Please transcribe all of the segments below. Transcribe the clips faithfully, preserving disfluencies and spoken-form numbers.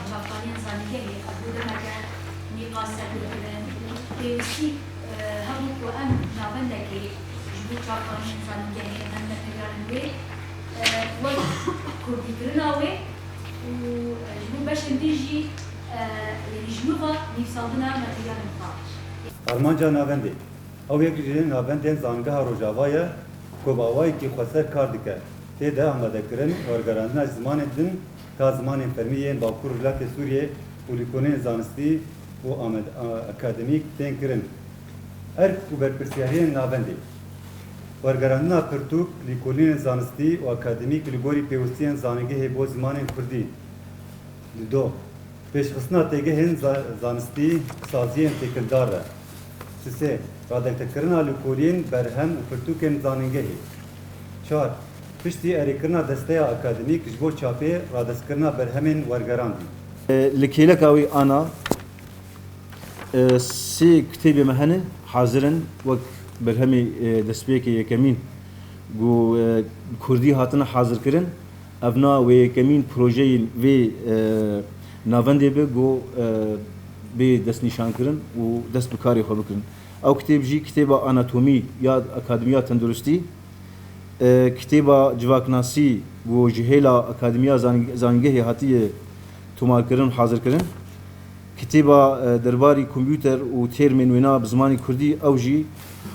Çavkaniyên zanîngehê ev bû demeke nîqas serkirkirin. Pêwîstî, e, hebû ku em navendekê ji bo çavkaniyên zanîngehê, em materyalên wê, e, wek kurdîkirina wê û, e, ji bo beşên din jî, e, yanî ji nû ve nivîsandina materyalên xwe. Armanca navendê. Ew yek ji navendên Zangeha Rojava ye ku bi awayekî xweser kar dike. Tê de amadekirin, wergerandina ji zimanên din ta zimanên fermî yên Bakur Rojhilatê Sûriyê û lîkolînên zanistî û amed-, a-, akademîk tên kirin. Erk û berpirsiyariyên navendê. Wergerandina pirtûk, lîkolînên zanistî û akademîk li gorî pêwistiyên zanîngehê bo zimanên kurdî. Dido. Pêşxistina têgehên za-, zanistî, saziyên têkildar re. Sisê. Radestpêkirina lêkolîn, berhem û pirtûkên zanîngehê. Çar. Piştî erêkirina desteya akademîk ji bo çapê, radestkirina berhemên wergerandî. E, li kêleka wî ana, e, sê kitêbê me hene, hazir in, wek berhemê, e, destpêkê yekemîn, ku, e, kurdî hatine hazirkirin. Ev na wê yekemîn projeyên vê, e, navendê be ku, e, bê destnîşankirin û dest bi karê xwe bikirin. Ew kitêb jî kitêba anatomî ya Akademiya Tenduristî, e, kitêba civaknasî ku ji hêla Akademiya Zan-, Zangehê hatiye tomarkirin û hazirkirin. Kitêba, e, derbarî kompûter û termên wêna bi zimanê kurdî, ew jî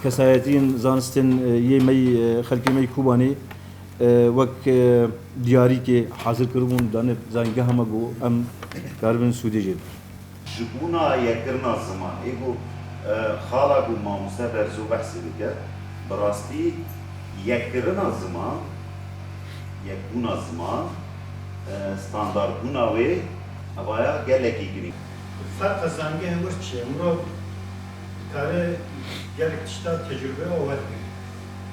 kesayetiyên zanistên, e, yê me yî, e, xelkê me yî Kobanê, e, wek, e, diyarîkê hazir kiribûn, dane zanîngeha me ku em karibin sûdê jê bibin. Ji bûna yekkirina ziman, ê ku, e, xala ku mamoste Berzo behsê dike, bi rastî yekkirina ziman, yekbûna ziman, e, standardbûna wê, evaya gelekî girîng. Ferqa zangehê wir çi ye? Mirov dikare gelek tişta tecrûbeya werdibîne.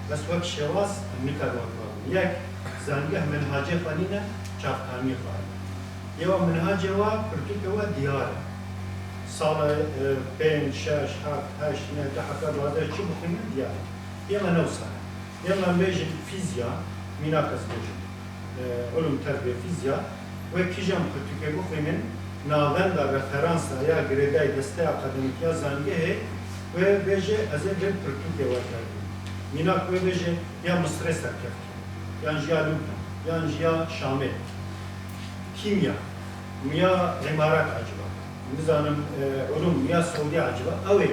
Bes wek şewaz em nikarin wek wabin. Yek, zangeh minhacê xwe nîne, çavkaniyê xwe hene. Yê wa minhacê wa, pirtûkê wa diyar e. Sala, e, pênc, şeş, heft, heşt, neh, deh, heta duwazdeh çi bixwînin diyar e. Yê me ne wisa ye. Yê me bêjin fîzya, mînak ez bêjim, e, ulûm terbiyê fîzya, wê kîjan pirtûkê bixwînin, navenda referansa ya girêdayî desteya akademîk ya zangehê, wê bêje ez ê vê pirtûkê wergerdim. Mînak wê bêje ya Misirê serkeftiye, yan jî ya Lubnan, yan jî ya Şamê. Kîmya, miya îmarat eciba, nizanim, e, ulûm, miya Seûdî eciba, ew ê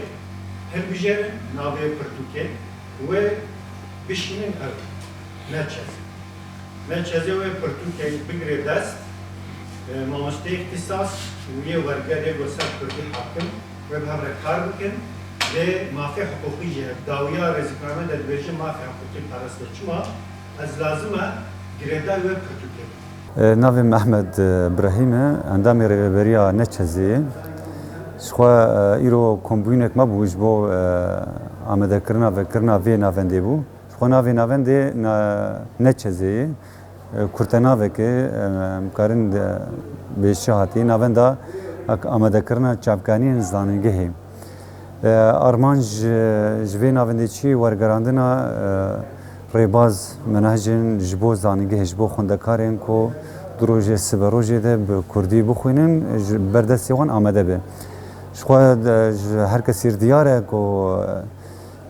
hilbijêrin navê pirtûkê, wê bişînin ew, ne çezê. Ne çezê wê pirtûkê bigire dest, e, mamosteyê îxtîsas û yê wergerê ku ser kurdî hakim, wê bi hev re kar bikin. Lê mafê hiqûqî jî heye. Dawiya rêzikname de dibêje mafê hiqûqî parastin. Çima? Ez lazim e girêdayî wê pirtûkê bim. E, navê min Ehmed, e, Brahîm e, endamê rêveberiya Neçezê ye. Ji xwe, e, îro kombûyînek me bû ji bo, e, amadekirina vekirina vê navendê bû. Ji xwe navê navendê na-, Neçezê ye. E, kurtenavek e, e, em karin de bêje hatî. Navenda ak-, amadekirina çavkaniyên zanîngehê. E, armanc, e, ji vê navendê çi wergerandina, e, rêbaz menhecên ji bo zanîngehê, ji bo xwendekarên ku du rojê sibe rojê de bi kurdî bixwînin, ji ber destê wan amade be. Ji xwe de, ji her kesî diyar e ku,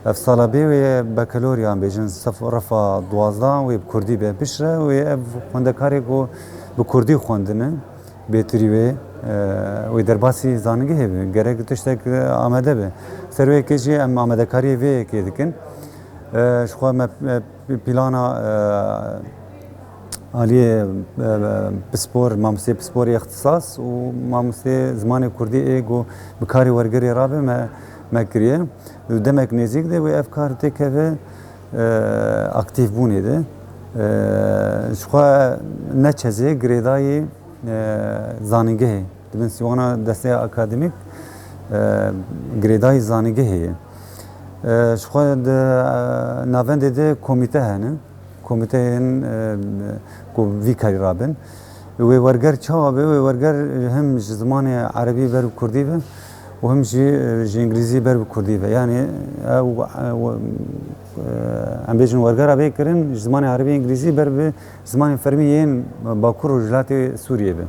e, ev sala bê wê bakalorya bêjin sef-, refa duwazdeh wê bi kurdî be. Piştre wê ev xwendekarê ku bi kurdî xwendine, bêtirî wê, e, wê derbasî zanîngehê be. Gerek tiştek, e, amade be. Ser wê yekê jî em amadekariyê vê yekê dikin. E, ji xwe me, e, plana, e, aliyê, e, pispor, mamostê pisporê îxtisas û mamostê zimanê kurdî ê ku bi karê wergerê rabe me, me kiriye. Demek nêzîk de wê ev kar têkeve, e, aktîf bûnê de. E, ji xwe Neçezê girêdayî, e, zanîngehê, di bin sîwana desteya akademîk, e, girêdayî zanîngehê ye. E, ji xwe di, e, navendê de komîte hene. Komîteyên, e, ku vî karî rabin. Wê werger çawa be? Wê werger hem ji zimanê erebî ber bi kurdî be û hem jî, e, ji îngilîzî ber bi kurdî be. Yanî ew, e, em bêjin wergera vê kirin ji zimanê erebî, îngilîzî ber bi zimanên fermî yên Bakur û Rojhilatê Sûriyê be.